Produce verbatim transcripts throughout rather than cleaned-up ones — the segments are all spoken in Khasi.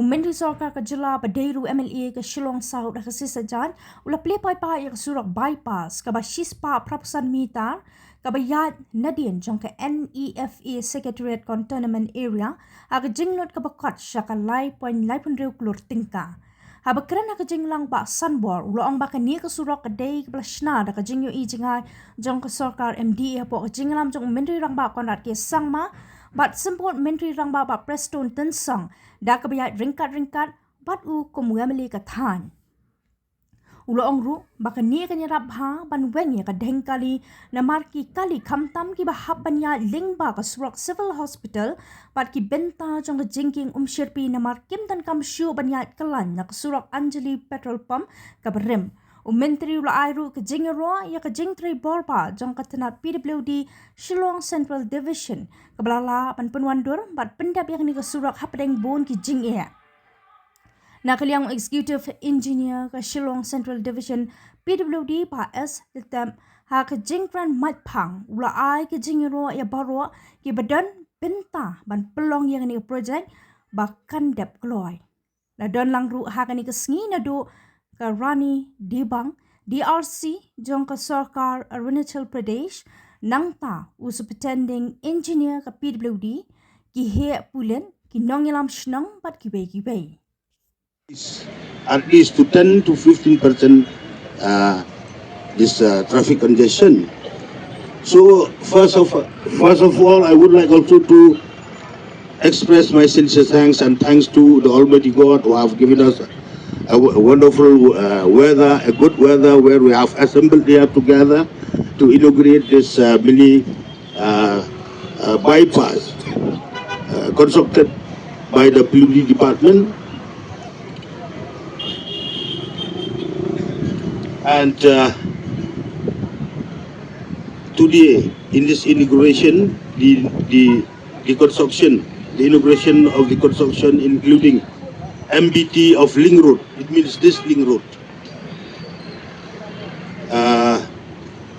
Myntri sorkar ka jylla ba dei ruh M L A ka Shillong South ha ka sngi Saitjaiñ u la plie paidbah ïa ka surok bypass kaba shispah phra phew san mitar kaba ïaid nadien jong ka N E F A Secretariat Cantonment Area ha ka jinglut kaba kot sha ka lai point lai phew hynriew klur tyngka. Haba kren ha ka jingïalang Bah Sanbor u la ong ba kane ka surok ka dei kaba la shna da ka jingïohi jngai jong ka sorkar M D A hapoh ka jingïalam jong u Myntri Rangbah Conrad K Sangma bad Symbud Myntri Rangbah Bah Prestone Tynsong da kaba ïaid ryngkat ryngkat bad u kum u M L A ka thaiñ. U la ong ruh ba kane kan ïarap bha ban weng ïa ka dheng kali namar ki kali khamtam kiba hap ban ïaid lyngba ka surok Civil Hospital bad ki bynta jong ka jingkieng Umshyrpi namar kim donkam shuh ban ïaid kyllaiñ na ka surok Anjali Petrol Pump kaba rim. U Myntri u la ai ruh ka jingïaroh ïa ka jingtrei bor bha jong ka tnat P W D Shillong Central Division kaba la lah ban pynwandur bad pyndep ïa kane ka surok hapdeng bun ki jingeh. Na ka liang u Executive Engineer ka Shillong Central Division P W D Bah S Tetep ha ka jingkren maitphang u la ai ka jingïaroh ïa baroh kiba don bynta ban pynlong ïa kane ka projek ba kan dep kloi. La don lang ruh ha kane ka sngi naduh ka Rani Dibang, D R C jong ka sorkar Arunachal Pradesh, nangta u Superintending Engineer ka P W D, ki heh pulit, ki nongïalam shnong bad kiwei kiwei. At least to ten to fifteen percent, uh, this, uh, traffic congestion. So first of first of all, I would like also to express my sincere thanks and thanks to the Almighty God who have given us a, w- a wonderful, uh, weather, a good weather where we have assembled here together to inaugurate this, uh, mini, uh, uh, bypass, uh, constructed by the P W D department. And, uh, today, in this inauguration, the, the, the construction, the inauguration of the construction, including M B T of Link Road, it means this Link Road, uh,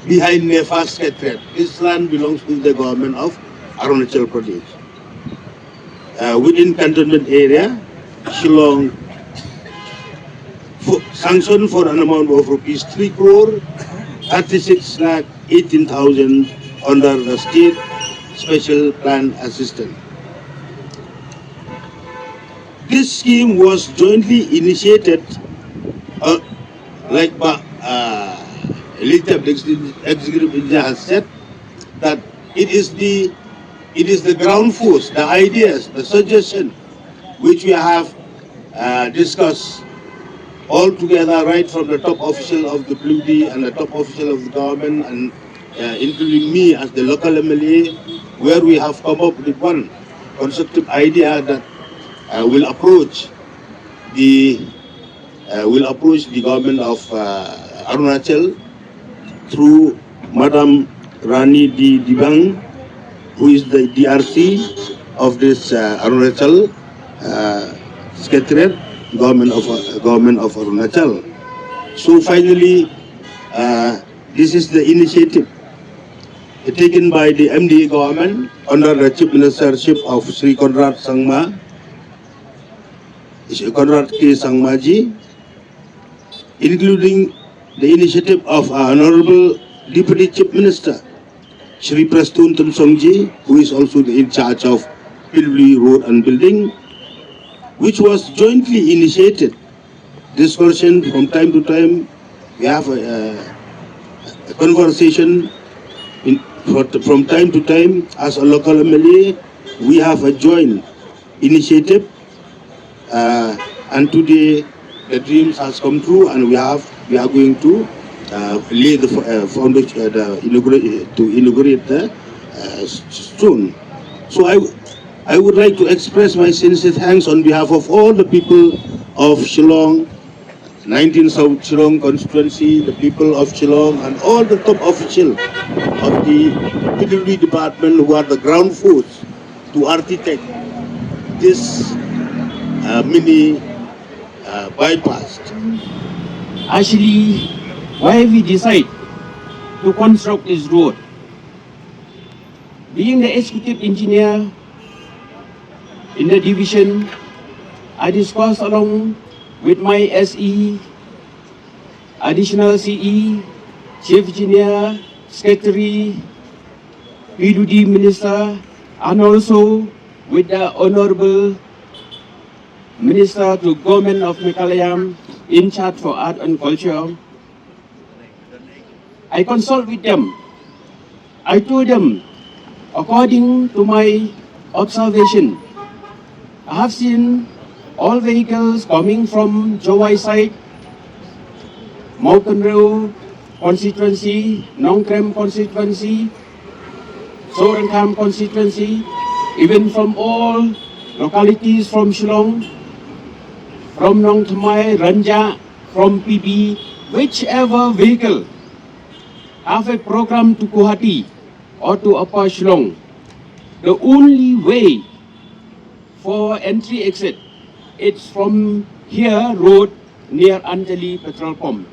behind NEFA Secretariat. This land belongs to the government of Arunachal Pradesh. Uh, within cantonment area, Shillong, for, sanctioned for an amount of rupees three crore thirty-six lakh eighteen thousand under the state special plan assistance. This scheme was jointly initiated, uh, like Bah, uh, Litep, the executive engineer, has said that it is the it is the ground force, the ideas, the suggestion which we have, uh, discussed all together, right from the top official of the P W D and the top official of the government, and, uh, including me as the local M L A, where we have come up with one constructive idea that, uh, will approach the uh, will approach the government of, uh, Arunachal through Madam Rani D. Dibang, who is the D R C of this, uh, Arunachal, uh, Secretariat, government of, uh, government of Arunachal. So finally, uh, this is the initiative taken by the M D A government under the chief ministership of Sri Conrad Sangma, Conrad K. Sangmaji, including the initiative of our Honorable Deputy Chief Minister, Shri Prestone Tynsongji, who is also the in charge of P W D Road and Building, which was jointly initiated. This question, from time to time, we have a, a conversation in, for, from time to time as a local M L A. We have a joint initiative, uh, and today the dreams has come true, and we have we are going to, uh, lay the fo- uh, foundation, uh, the inaugurate to inaugurate the, uh, s- stone. So I I would like to express my sincere thanks on behalf of all the people of Shillong, nineteen South Shillong constituency, the people of Shillong, and all the top official of the P W D department who are the ground force to architect this, uh, mini, uh, bypass. Actually, why we decide to construct this road? Being the executive engineer in the division, I discussed along with my S E, Additional C E, Chief Engineer, Secretary, P W D Minister, and also with the Honorable Minister to Government of Meghalaya in charge for Art and Culture. I consult with them. I told them, according to my observation, I have seen all vehicles coming from Jowai side, Mawkynrew constituency, Nongkrem constituency, Sohryngkham constituency, even from all localities from Shillong, from Nongthymmai, Rynjah, from P B, whichever vehicle have a program to Guwahati or to Upper Shillong, the only way for entry exit, it's from here road near Anjali petrol pump.